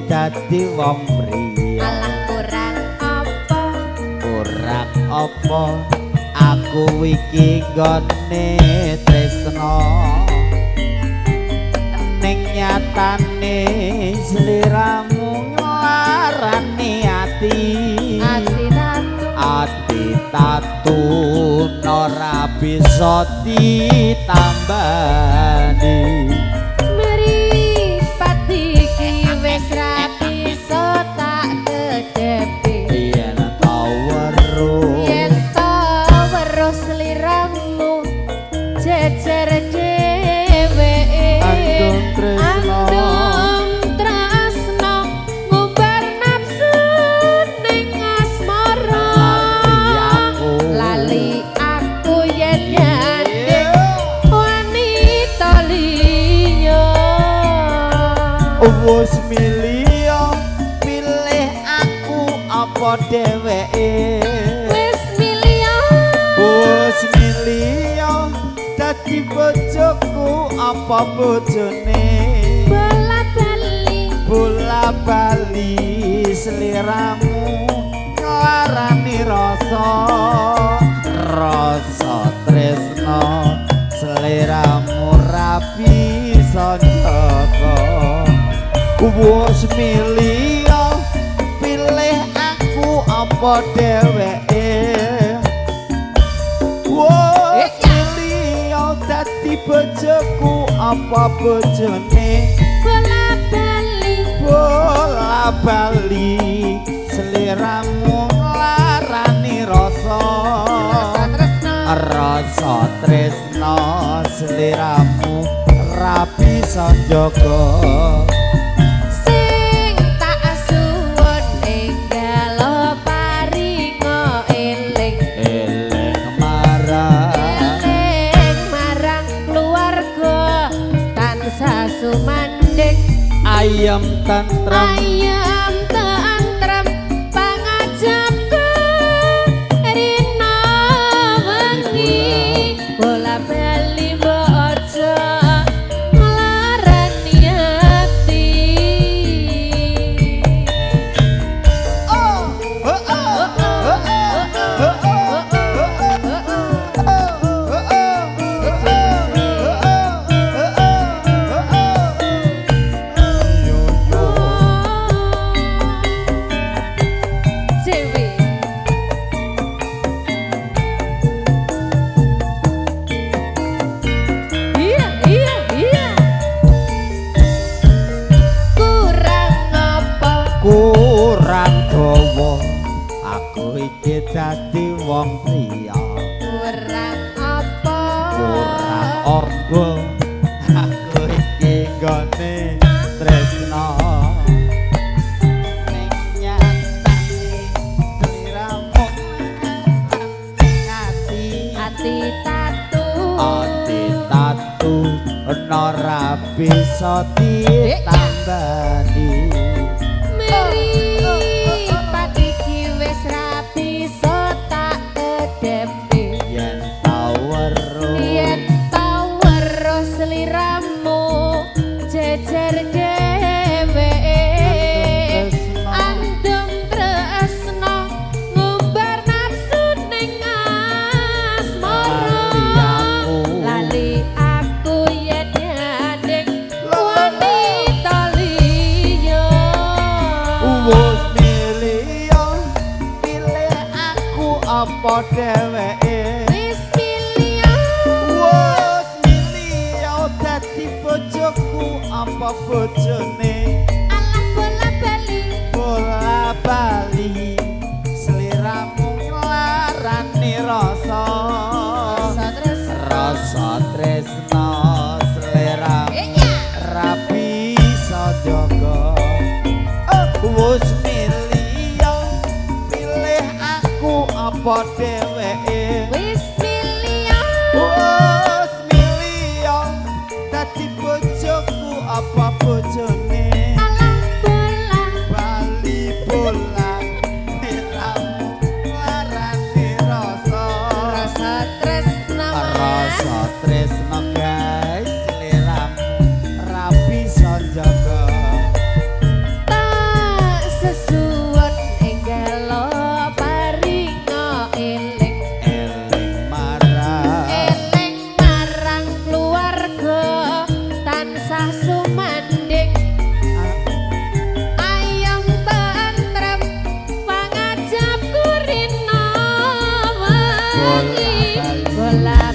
dadi wong priya. Alah kurang apa? Kurang apa aku iki nggone tresno. Ning nyatane sliramu nglarani ati. Ati tatu. Ati tatu ora bisa ditambani. Mripat iki wis ra bisa tak kedepi. Yen ta weruh, yen ta weruh sliramu jejer dheweke. Andung tresno. Andung tresno ngumbar nafsu ning asmara. Lali aku. Lali aku yen nyanding wanita liya. Wis milih pilih aku apa dheweke. Wis milih. Wis milih dadi bojoku apa bojone. Bola bali. Bola bali sliramu nglarani rasa. Rasa tresno sliramu ra bisa njaga. Wis milih pilih aku apa dheweke. Wis milih dadi bojoku apa bojone. Bola bali. Bola bali sliramu nglarani rasa. Rasa tresno. Rasa tresno sliramu ra bisa njaga. Sing tak suwun enggalo paringa eling. Eling marang. Eling marang keluarga tansah sumandhing. Ayem tentrem. Ayem tentrem pangajapku rina wengi. Bola bali mbok aja nglarani ati. Oh, oh, oh, oh, oh, oh, Dewi. Iya, iya, iya. Kurang apa? Kurang dawa aku iki dadi wong priya. Kurang apa? Kurang apa aku iki nggone tresno. Ning nyatane sliramu ati. Ati tatu. Ati tatu ora bisa ditambani. Mripat iki wis ra bisa tak kedepi. Yen ta weruh. Yen ta weruh sliramu jejer dheweke. Andung tresno ngumbar nafsu ning asmara. Lali aku. Lali aku yen nyanding wanita liya. Wis milih pilih aku apa dheweke. Wis milih. Wis milih dadi bojoku apa bojone. Alah bola bali. Bola bali sliramu nglarani rasa. Rasa tresno. Rasa tresno sliramu Iya. ra bisa jaga. Wis milih pilih aku apa dheweke. Wis milih. Wis milih dadi bojoku apa bojone. Alah bola. Bali bola sliramu nglarani rasa. Rasa tresno mas. Rasa tresno guys sliramu ra bisa njaga. Ta Bali, bola.